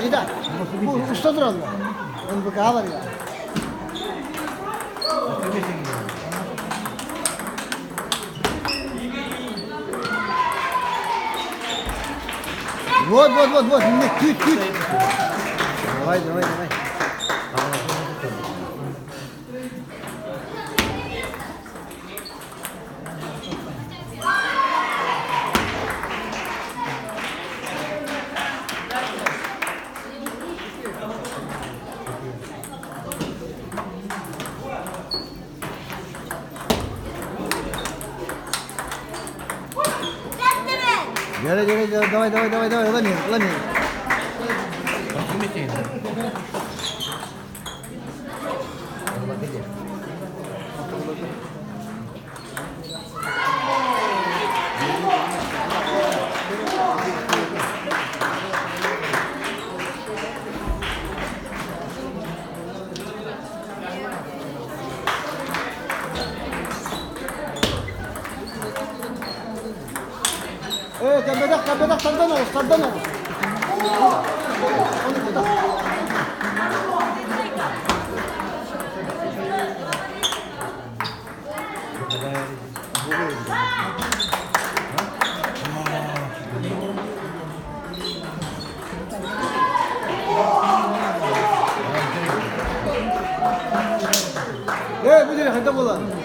Никита, бу уста тураллар. НБК бар я. Вот, вот, вот, вот, не, чуть, чуть. Давай, давай, давай. Gel, gel, gel, давай, давай, давай, давай, ылан иһин, ылан иһин. Э, кэмбэтэх, кэмбэтэх, тардан оҕус, тардан оҕус. Э, бу дири хайда буолар?